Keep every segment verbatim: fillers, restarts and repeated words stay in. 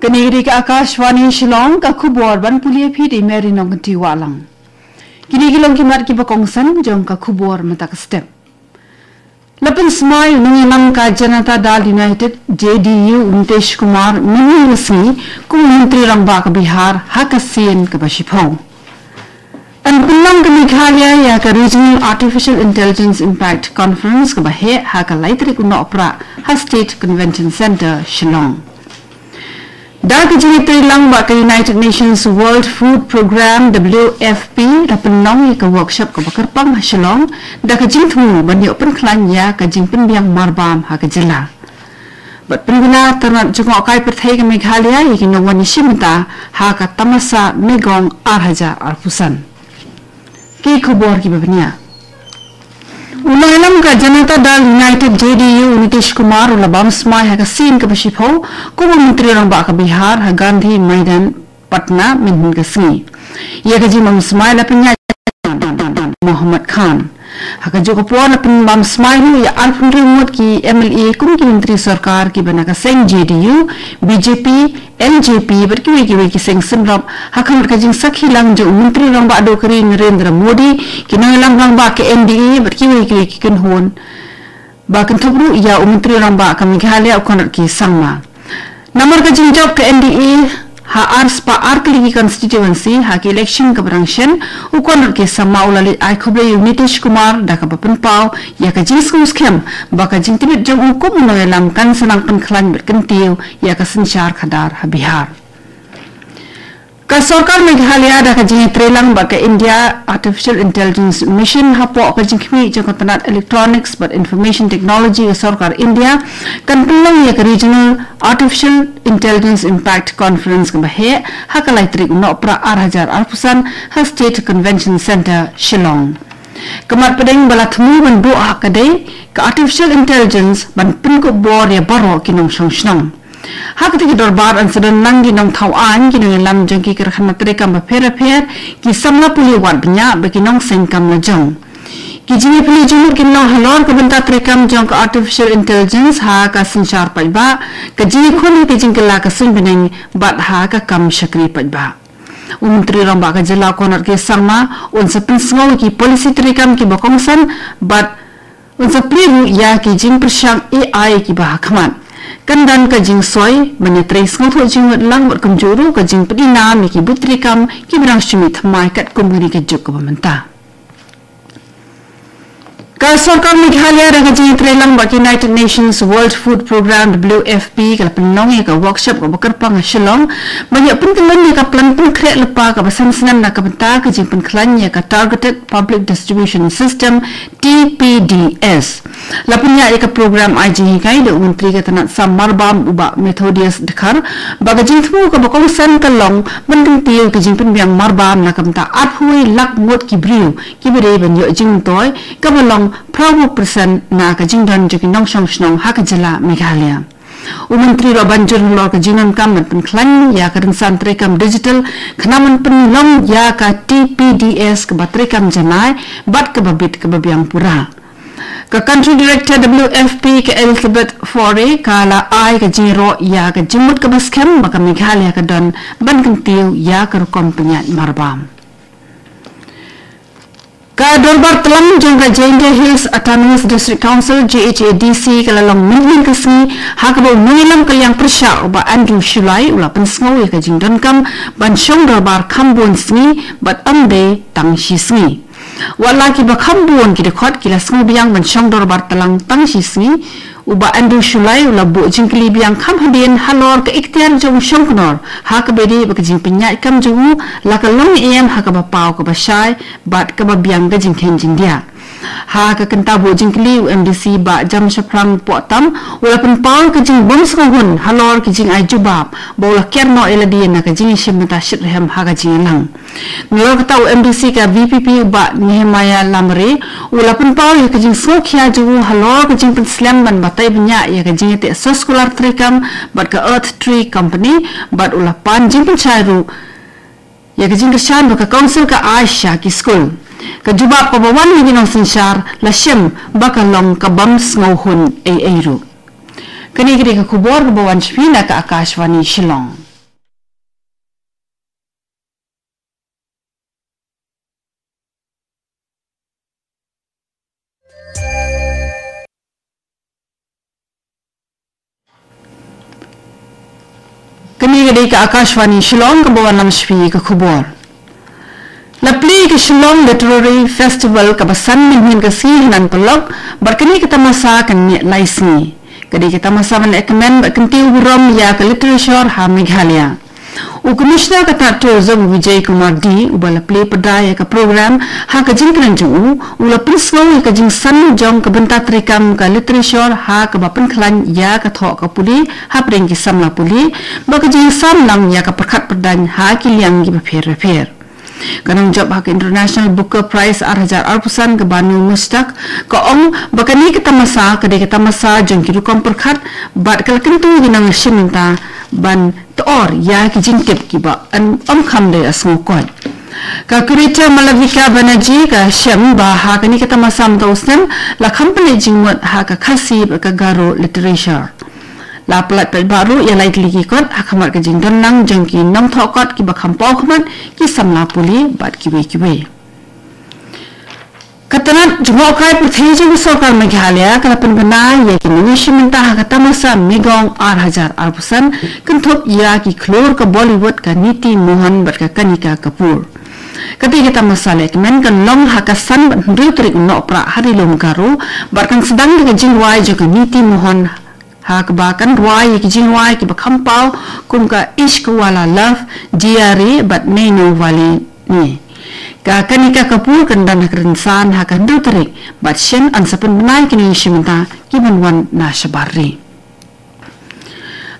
Kane ka dei ka Akashvani Shillong, ka khubor ban pule phi da i Mary Nongkynti Wahlang. Kine ki long ki mat kiba kongsan jong ka khubor mynta ka step. La pynsmai u nongïalam ka Janata Dal United, J D U, u Nitish Kumar, mynhynnin ka sngi kum u Myntri Rangbah ka Bihar ha ka sien kaba shiphew. Yn pynlong ka Meghalaya ïa ka Regional Artificial Intelligence Impact Conference kaba heh ha ka lai tarik u Nohprah ha State Convention Centre, Shillong. Da ka jingïatreilang bad ka United Nations World Food Programme, W F P, la pynlong ïa ka workshop kaba kyrpang ha Shillong da ka jingthmu ban ïoh pynkhlaiñ ïa ka jingpynbiang marbam ha ka jylla. Bad pynbna tyrnat jngohkai pyrthei ka Meghalaya ïa ki nongwan ïashim bynta ha ka Tamasa Megong ar hajar arphew san. Ki khubor kiba bniah. U nongïalam ka Janata Dal United, J D U, u Nitish Kumar, u la bam smai ha ka sien kaba shiphew kum u Myntri Rangbah ka Bihar ha Gandhi Maidan, Patna, mynhynnin ka sngi. Ïa ka jingbam smai la pynïaid Mohammad Khan. Ha kajuh ka por la pynbam smai ruh ïa arphew hynriew ngut ki M L A kum ki Myntri Sorkar kiba na ka seng J D U, B J P, N J P bad kiwei kiwei ki seng synrop, ha khmat ka jingsakhi lang jong u Myntri Rangbah Dukri Narendra Modi, ki nongïalam rangbah ka N D A bad kiwei kiwei ki kynhun. Ba kynthup ruh ïa u Myntri Rangbah ka Meghalaya u Conrad K Sangma. Namar ka jingjop ka N D A ha ar spah ar tylli ki constituency ha ki election kaba dang shen, u Conrad K Sangma u la leit ai khublei ïa u Nitish Kumar da kaba pynpaw ïa ka jingsngew skhem ba ka jingtbit jong u kum u nongïalam kan sa nang pynkhlaiñ bad kyntiew ïa ka synshar khadar ha Bihar. Ka Sorkar Meghalaya da ka jingïatreilang bad ka India Artificial Intelligence Mission hapoh ka jingkhmih jong ka tnat Electronics bad Information Technology ka Sorkar India kan pynlong ïa ka Regional Artificial Intelligence Impact Conference kaba heh ha ka lai tarik u Nohprah ar hajar arphew san ha State Convention Centre, Shillong. Ka mat pdeng ba la thmu ban duh ha ka dei ka artificial intelligence ban pynkup bor ïa baroh ki nongshong shnong. Ha kata ka dorbar yn sa don lang ki nongthaw aiñ, ki nongïalam jong ki karkhana treikam bapher bapher, ki samla pule wad bniah bad ki nongseng kam lajong. Ki jingïapyni jingmut kin long halor ka bynta treikam jong ka artificial intelligence ha ka synshar paidbah, ka jingïakhun ha ka jingkylla ka suiñ bneng bad ha ka kam shakri paidbah. U Myntri Rangbah ka jylla u Conrad K Sangma un sa pynsngew ïa ki policy treikam kiba kongsan bad un sa plie ruh ïa ki jingpyrshang A I kiba ha khmat. Kan don ka jingsoi ban ïatrei sngewthuh jingmut lang bad kumjuh ruh ka jingpyni nam ïa ki buit treikam kiba dang shu mih thymmai katkum kane ka juk kaba mynta. Ka Sorkar Meghalaya da ka jingïatreilang bad ka United Nations World Food Programme, W F P, ka la pynlong ïa ka workshop kaba kyrpang ha Shillong ban ïa pynkylla ïa ka plan pynkhreh lypa kaba san snem na ka bynta ka jingpynkhlaiñ ïa ka Targeted Public Distribution System, T P D S. La pynïaid ïa ka program ai jinghikai da u Myntri ka tnat sam marbam u Bah Methodius Dkhar, ba ka jingthmu kaba kongsan ka long ban kyntiew ka jingpynbiang marbam na ka bynta arphew lak ngut ki briew kiba dei ban ïoh jingmyntoi, kaba long phra phew percent na ka jingdon jong ki nongshong shnong ha ka jylla Meghalaya. U Myntri ruh ban jur halor ka jingdonkam ban pynkhlaiñ ïa ka rynsan treikam digital, khnang ban pynlong ïa ka T P D S kaba treikam janai bad kaba bit kaba biang pura. Ka Country Director W F P ka Elizabeth Foray ka la ai ka jingïaroh ïa ka jingmut kaba skhem ba ka Meghalaya ka don ban kyntiew ïa ka rukom pynïaid marbam. Ka Dorbar Tlang jong ka Jaintia Hills Autonomous District Council, J H A D C, ka la long mynhynnin ka sngi, ha kaba u nongïalam ka liang pyrshah u Bah Andrew Shullai u la pynsngew ïa ka jingdonkam ban shong dorbar kham bun sngi bad ym dei tang shi sngi. Wat la kiba kham bun ki dkhot ki la sngewbiang ban shong dorbar tlang tang shi sngi, u Bah Andrew Shullai u la buh jingkylli biang kham hadien halor ka iktiar jong u Shongknor, ha kaba ïadei bad ka jingpynïaid kam jong u, la ka long ne em ha kaba paw kaba shai bad kaba biang ka jingkheiñ jingdiah. Ha ka kynta buh jingkylli, u M D C Bah Jamshaphrang Pohtam u la pynpaw ka jingbym sngewhun halor ka jingai jubab ba u la ker noh ïa lade na ka jingïashim bynta shitrhem ha ka jingïalang. Nalor kata, u M D C ka V P P u Bah Nehemiah Lamare u la pynpaw ïa ka jingsngewkhia jong u halor ka jingpynslem ban batai bniah ïa ka jingïateh soskular treikam bad ka Earth Tree Company, bad u la pan jingpynshai ruh ïa ka jingkyrshan ba ka council ka ai sha ki skul. Ka jubab kaba wan na ki nongsynshar la shem ba ka long ka bym sngewhun ei ei ruh. Kane ka dei ka khubor kaba wan sha phi na ka Akashvani Shillong. Ka dei ka Akashvani Shillong kaba wanlam sha phi ka khubor. La plie ka Shillong Literary Festival kaba san mynhynnin ka sngi ha Nongpoh, bad kane ka tamasa kan neh lai sngi. Ka dei ka tamasa ban lehkmen bad kyntiew burom ïa ka literature ha Meghalaya. U Commissioner ka tnad Tourism Vijay Kumar D, uba la plie pyrda ïa ka program ha ka jingkren jong u, u la pynsngew ïa ka jingsan jong ka bynta treikam ka literature ha kaba pynkhlaiñ ïa ka thoh ka pule hapdeng ki samla pule, bad ka jingsan lang ïa ka pyrkhat pyrdaiñ ha ki liang kiba pher bapher. Ka nongjop ha ka International Booker Prize ar hajar arphew san ka Banu Mushtaq, ka ong ba kane ka tamasa ka dei ka tamasa jong ki rukom pyrkhat, bad ka la kyntu ïa ki nongïashim bynta ban tnat ïa ki jingtip kiba ym kham dei sngew koit. Ka curator Malavika Banerjee ka shem ba ha kane ka tamasa mynta u snem la kham pynleit jingmut ha ka Khasi bad ka Garo literature. La pyllait paidbah ruh ïa lai tylli ki kot ha khmat ka jingdon lang jong ki nongthoh kot kiba kham paw khmat, ki samla pule bad kiwei kiwei. Ka tnad jngohkai pyrthei jong ka sorkar Meghalaya ka la pynbna ïa ki nongïashim bynta ha ka tamasa Megong ar hajar arphew san, kynthup ïa ki khlur ka Bollywood ka Neeti Mohan bad ka Kanika Kapoor. Ka dei ka tamasa lehkmen kan long ha ka san bad hynriew tarik u Nohprah ha Ri Lum Garo, bad kan sdang da ka jingrwai jong ka Neeti Mohan, ha kaba kan rwai ïa ki jingrwai kiba kham paw kum ka Ishq Wala Love, Jia Re bad Naine Wali Ne. Ka Kanika Kapoor kan don ha ka rynsan ha ka hynriew tarik, bad shen yn sa pynbna ïa ki nongïashim bynta kiban wan na shabar ri.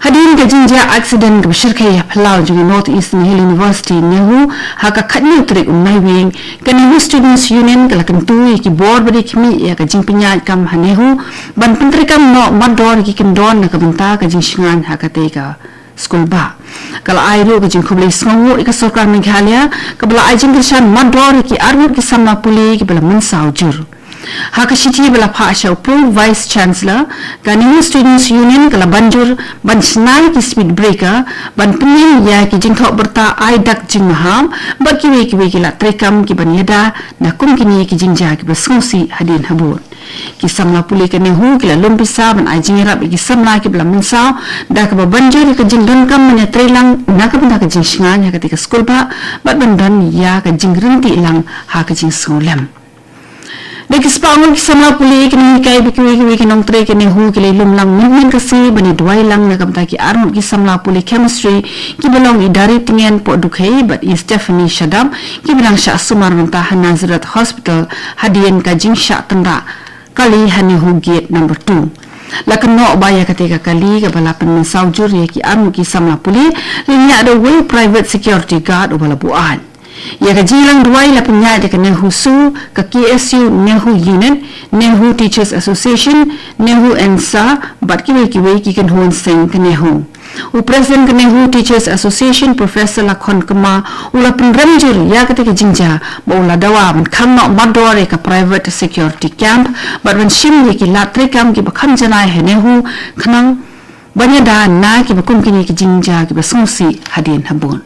Hadien ka jingjia accident kaba shyrkhei ha phyllaw jong ka North Eastern Hill University NEHU ha ka khathynñiew tarik u Naiwieng, ka NEHU Students Union ka la kyntu ïa ki bor ba dei khmih ïa ka jingpynïaid kam ha NEHU ban pyntreikam noh mardor ïa ki kyndon na ka bynta ka jingshngaiñ ha katei ka skul bah. Ka la ai ruh ka jingkhublei sngewnguh ïa ka sorkar Meghalaya kaba la ai jingkyrshan mardor ïa ki arngut ki samla pule kiba la mynsaw jur. Ha ka shithi ba la phah sha u Pro Vice Chancellor, ka NEHU Students Union ka la ban jur ban shna ïa ki speed breaker, ban pynïeng ïa ki jingthoh byrta ai dak jingmaham, bad kiwei kiwei ki lad treikam kiban ïada na kum kine ki jingjia kiba sngewsih hadien habud. Ki samla pule ka NEHU ki la lum pisa ban ai jingïarap ïa ki samla kiba la mynsaw, da kaba ban jur ïa ka jingdonkam ban ïatreilang na ka bynta ka jingshngaiñ ha katei ka skul bah, bad ban don ïa ka jingryntih lang ha ka jingsngewlem. Da ki spah ngut ki samla pule, ki nonghikai bad kiwei kiwei ki nongtrei ka NEHU ki la ïalum lang mynhynnin ka sngi ban ïaduwai lang na ka bynta ki arngut ki samla pule chemistry kiba long i Daritngen Pohdukhei bad i Stephanie Shadap, kiba dang shah sumar mynta ha Nazareth Hospital hadien ka jingshah tynrah kali ha NEHU Gate number two. La kynnoh ba ïa katei ka kali kaba la pynmynsaw jur ïa ki arngut ki samla pule, la ñiah da uwei u private security guard uba la buaid. Ïa ka jingïalang duwai la pynïaid da ka NEHUSU, ka KSU NEHU Unit, NEHU Teachers Association, NEHU ENSA, bad kiwei kiwei ki kynhun seng ka NEHU. U President ka NEHU Teachers Association, Professor Lakhon Kma, u la pynrem jur ïa katei ka jingjia, bad u la dawa ban khang noh mardor ïa ka private security camp, bad ban shim ïa ki lad treikam kiba kham janai ha NEHU, khnang ban ïada na kiba kum kine ki jingjia kiba sngewsih hadien habud.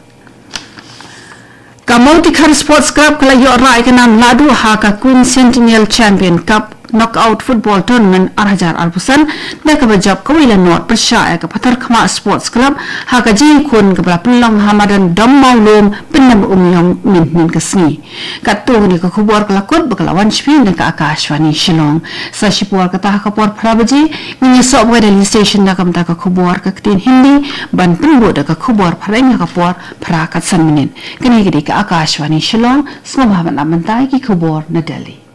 Ka Mawtikhar Sports Club ka la ïoh rah ïa ka nam lahduh ha ka Queen Centennial Champion Cup Knockout Football Tournament ar hajar arphew san, da kaba jop kawei la nod pyrshah ïa ka Patharkhmah Sports Club ha ka jingïakhun kaba la pynlong ha madan Dom Mawlum, Pyndem Umiong, mynhynnin ka sngi. Katto katne ka khubor ka la kut bad ka la wan sha phi na ka Akashvani Shillong. Sa shipor kata ha ka por phra baje, ngin ïasoh bad ka Delhi Station na ka bynta ka khubor ka ktien Hindi, ban pynbud da ka khubor phareng ha ka por phra kat san minit. Kane ka dei ka Akashvani Shillong, sngewbha ban ap mynta ïa ki khubor na Delhi.